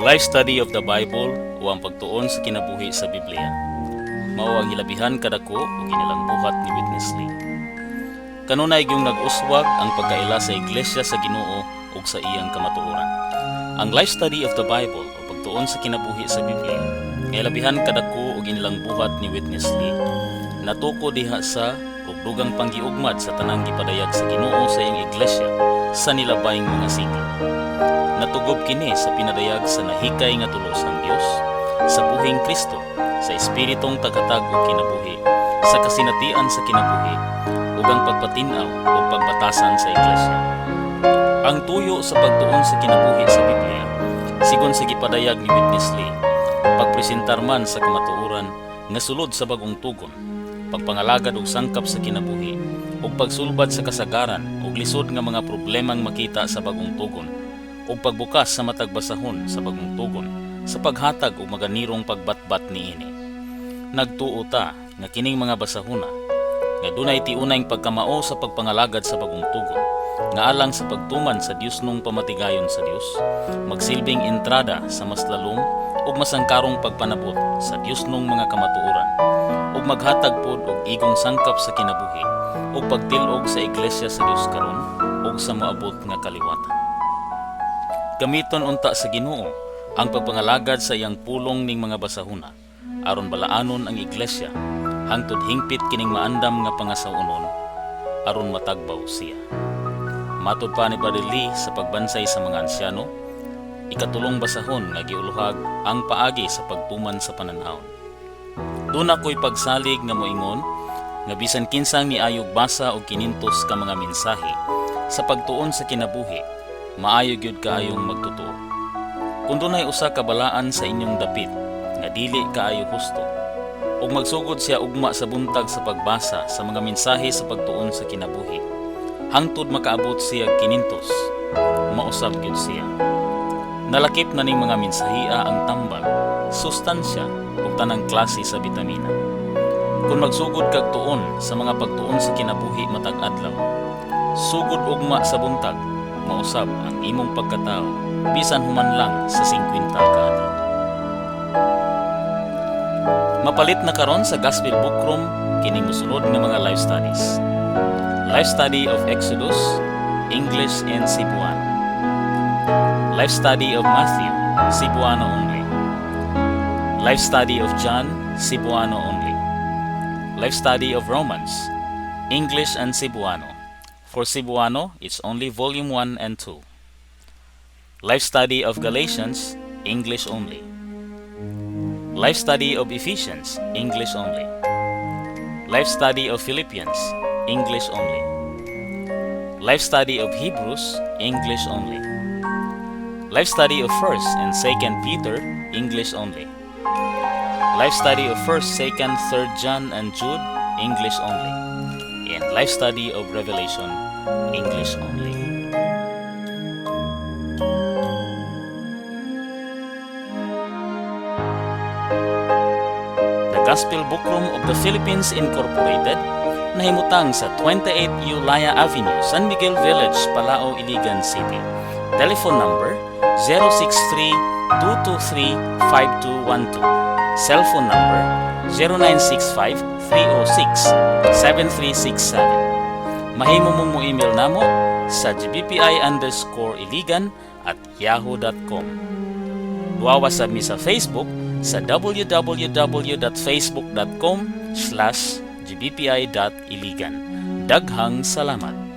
The Life Study of the Bible o ang pagtuon sa kinabuhi sa Biblia mao ang hilabihan kadako ug inilang buhat ni Witness Lee. Kanunay gyung nag-uswag ang pagkaila sa Iglesia sa Ginoo ug sa iyang kamatuoran. Ang Life Study of the Bible o pagtuon sa kinabuhi sa Biblia nga hilabihan kadako ug inilang buhat ni Witness Lee natuko diha sa ug dugang panggiugmad sa tanang gipadayag sa Ginoo sa iyang iglesia sa nilabayng mga siglo. Natugob kini sa pinadayag sa nahikay nga tulos ang Dios, sa buhing Kristo, sa espiritong tagatag og kinabuhi, sa kasinatian sa kinabuhi, ug ang pagpatin-aw ug pagbatasan sa iglesia. Ang tuyo sa pagtuon sa kinabuhi sa Biblia, sigon sa gipadayag ni Witness Lee, pagpresentar man sa kamatuoran nga sulod sa Bagong Tugon, pagpangalagad og sangkap sa kinabuhi, ug pagsulbad sa kasagaran ug lisod nga mga problemang makita sa Bagong Tugon, ug pagbukas sa matag basahon sa Bagong Tugon sa paghatag og maganirong pagbatbat niini. Nagtuo ta nga kining mga basahona nga dunay tiunayng pagkamao sa pagpangalagad sa Bagong Tugon nga alang sa pagtuman sa Diosnong pamatigayon sa Dios, magsilbing entrada sa mas lalom ug masangkarong pagpanabot sa Diosnong mga kamatuoran ug maghatag pod og igong sangkap sa kinabuhi ug pagtil-og sa Iglesia sa Dios karon ug sa moabot nga kaliwatan. Gamiton unta sa Ginoo ang pagpangalagad sa iyang pulong ning mga basahuna aron balaanon ang iglesia hangtod hingpit kining maandam nga pangasaw-onon aron matagbaw siya. Matod pa ni Brother Lee sa pagbansay sa mga ansyano, ikatulong basahon nga giuluhag ang paagi sa pagtuman sa pananawon. Duna ko'y pagsalig nga moingon nga bisan kinsang niayog basa og 500 ka mga mensahe sa pagtuon sa kinabuhi, maayo gyud kaayong magtotoo. Kung dunay usa ka balaan sa inyong dapit nga dili kaayo husto, ug magsugod siya ugma sa buntag sa pagbasa sa mga mensahe sa pagtuon sa kinabuhi, hangtod makaabot siya 500, mausab gyud siya. Nalakip na ning mga mensahia ang tambal, sustansya ug tanang klase sa bitamina. Kung magsugod kag tuon sa mga pagtuon sa kinabuhi matag adlaw, sugod ugma sa buntag, mausab ang imong pagkatao bisan human lang sa 50 ka adlaw. Mapalit na karon sa Gospel Bookroom kining mosunod nga mga life studies. Life Study of Exodus, English and Cebuano. Life Study of Matthew, Cebuano only. Life Study of John, Cebuano only. Life Study of Romans, English and Cebuano. For Cebuano, it's only Volume 1 and 2. Life Study of Galatians, English only. Life Study of Ephesians, English only. Life Study of Philippians, English only. Life Study of Hebrews, English only. Life Study of 1st and 2nd Peter, English only. Life Study of 1st, 2nd, 3rd John and Jude, English only. And Life Study of Revelation, English only. The Gospel Bookroom of the Philippines Incorporated nahimutang sa 28 Eulaya Avenue, San Miguel Village, Palao, Iligan City. Telephone number 063-223-5212. Cellphone number 0965-306-7367. Mahimo mong mo email namo sa gbpi_iligan@yahoo.com. Duawa sab mi sa Facebook sa www.facebook.com/gbpi.iligan. Daghang salamat.